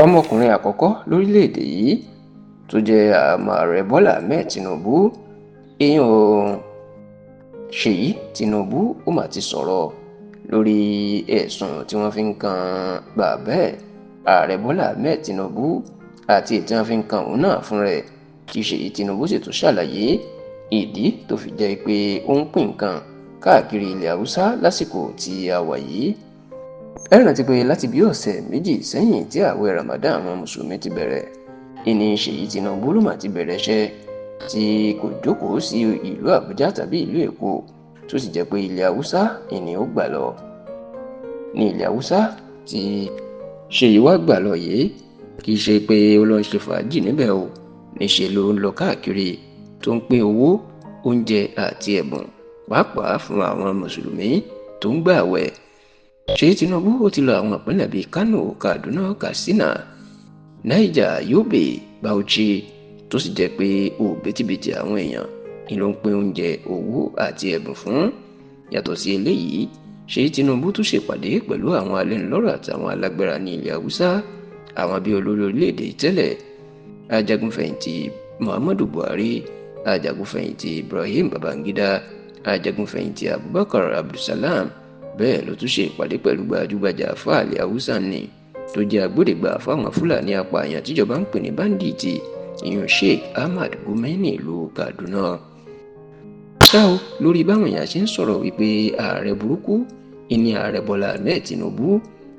Ọmọkùnrin àkọ́kọ́ lórílẹ̀‐èdè yìí tó jẹ́ àmọ́ ààrẹ Bọ́lá Ahmed Tinubu, ìyẹn Ṣèyí Tinubu, ó mà ti sọ̀rọ̀ lórí ẹ̀sùn tí wọ́n fi ń kan bàbá ẹ̀, ààrẹ Bọ́lá Ahmed Tinubu, àti èyí tí wọ́n fi ń kan òun náà fún rẹ̀, tí Ṣèyí Tinubu sì tún ṣàlàyé ìdí tó fi jẹ́ pé ó ń pín nǹkan káàkiri ilẹ̀ Haúsá lásìkò tí a wà yìí. Ẹ rántí pé láti bí ọ̀sẹ̀ 2 sẹ́yìn tí ààwẹ̀ Ramadan àwọn mùsùlùmí ti bẹ̀rẹ̀, ìní Ṣèyí Tinubu ló mà ti bẹ̀rẹ̀ iṣẹ́ tí kò jókòó sí ìlú Àbújá tàbí ìlú Èkó, tó sì jẹ́ pé ilẹ̀ Haúsá ìní ó gbà lọ. Ní ilẹ̀ Haúsá tí Ṣèyí wá gbà lọ yìí, kì í ṣe pé ó lọ ń ṣe fàájì níbẹ̀ o, níṣe ló ń lọ káàkiri tó ń pín owó, oúnjẹ àti ẹ̀bùn, pàápàá fún àwọn mùsùlùmí tó ń gbààwẹ̀. Ṣèyí Tinubu ó ti lọ àwọn ìpínlẹ̀ bíi Kano, Kaduna, Katsina, Niger, Yobe, Bauchi, tó sì jẹ́ pé òbítíbitì àwọn èèyàn ni ló ń pín oúnjẹ, owó àti ẹ̀bùn fún. Yàtọ̀ sí eléyìí, Ṣèyí Tinubu tún ṣèpàdé pẹ̀lú àwọn alẹ́nulọ́rọ̀ àtàwọn alágbára ní ilẹ̀ Haúsá, àwọn bíi olórí orílẹ̀-èdè tẹ́lẹ̀ ajagunfẹ̀yìntì Muhammadu Buhari, ajagunfẹ̀yìntì Ibrahim Babangida, ajagunfẹ̀yìntì Abubakar Abdulsalam. Bẹ́ẹ̀ ló tún ṣe ìpàdé pẹ̀lú gbajúgbajà fáàlì Haúsá ni tó jẹ́ agbódegbà fáwọn Fúlàní apààyàn tíjọba ń pè ní báńdíìtì, ìyún Sheikh Ahmad Gumi ní ìlú Kaduna. Ṣá o, lórí báwọn èèyàn ṣe ń sọ̀rọ̀ wípé ààrẹ burúkú ìní ààrẹ Bọ́lá Ahmed Tinubu,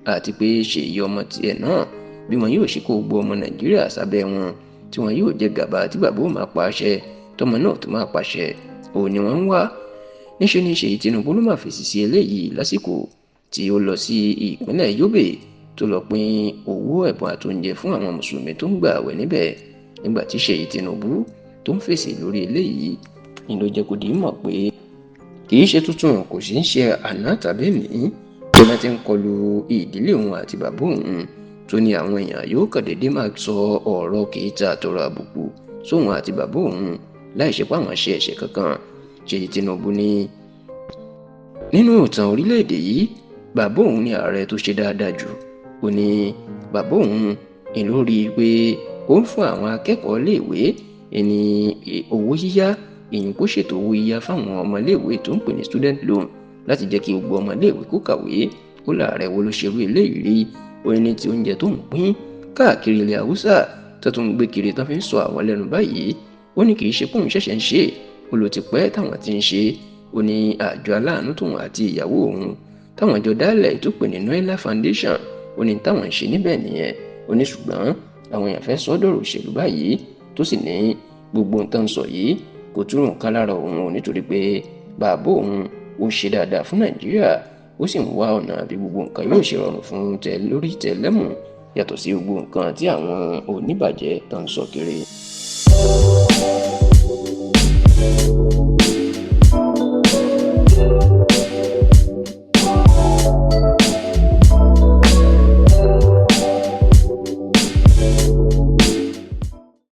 àti pé Ṣèyí ọmọ tiẹ̀ náà bí wọn yóò ṣe kó gbogbo ọmọ Nàìjíríà sábẹ́ wọn, tí wọn yóò jẹ gàba tí bàbá ò máa pàṣẹ, tọmọ náà tó máa pàṣẹ, òun ni wọ́n ń wá. Níṣẹ́ ni Ṣèyí Tinubu ló máa fèsì sí eléyìí lásìkò tí ó lọ sí ìpínlẹ̀ Yobe tó lọ pín owó, ẹ̀bùn àti oúnjẹ fún àwọn mùsùlùmí tó ń gbààwẹ̀ níbẹ̀. Nígbà tí Ṣèyí Tinubu tó ń fèsì lórí eléyìí ni ló jẹ́ kó di mọ̀ pé kì í ṣe tuntun, kò sì ń ṣe àná tàbí ní tó náà ti ń kọlu ìdílé òun àti bàbá òun, tó ní àwọn èèyàn yóò kàn déédéé máa sọ ọ̀rọ̀ kìíta àtọ̀rọ̀ àbùkù sóun àti bàbá òun láì ṣe pé àwọn ṣe ẹ̀ṣẹ̀ kankan. Ṣèyí Tinubu ní nínú ìtàn orílẹ̀-èdè yìí, bàbá òun ni ààrẹ tó ṣe dáadáa jù. Ó ní bàbá òun ìlú rí i pé ó ń fún àwọn akẹ́kọ̀ọ́ léèwé ní owó yíyá, ìyún kó ṣètò owó yíyá fáwọn ọmọléèwé tó ń pè ní student loan láti jẹ́ kí gbogbo ọmọléèwé kó kàwé. Ó láàrẹ wo ló ṣerú eléyìí rí. Ó ní tí oúnjẹ tó ń pín káàkiri ilẹ̀ Haúsá tó tún ń gbé kiri tó fi ń sọ àwọn lẹ́nu báyìí, ó ní kì í ṣe póun ṣẹ̀ṣẹ̀ ń ṣe, ó ló ti pẹ́ táwọn ti ń ṣe. Ó ní àjọ aláàánú tóun àti ìyàwó òun táwọn jọ dálẹ̀ tó pè ní Noela Foundation, ó ní táwọn ń ṣe níbẹ̀ nìyẹn. Ó ní ṣùgbọ́n àwọn èèyàn fẹ́ sọ́dọ̀rọ̀ òṣèlú báyìí, tó sì ní gbogbo nǹkan sọ yìí kò túrò nǹkan lára òun ò, nítorí pé bàbá òun ó ṣe dáadáa fún Nàìjíríà, ó sì ń wá ọ̀nà bí gbogbo nǹkan yóò ṣe rọrùn fún tẹ lórí tẹlẹ́mù, yàtọ̀ sí gbogbo nǹkan tí àwọn oníbàjẹ́ tó ń sọ kiri.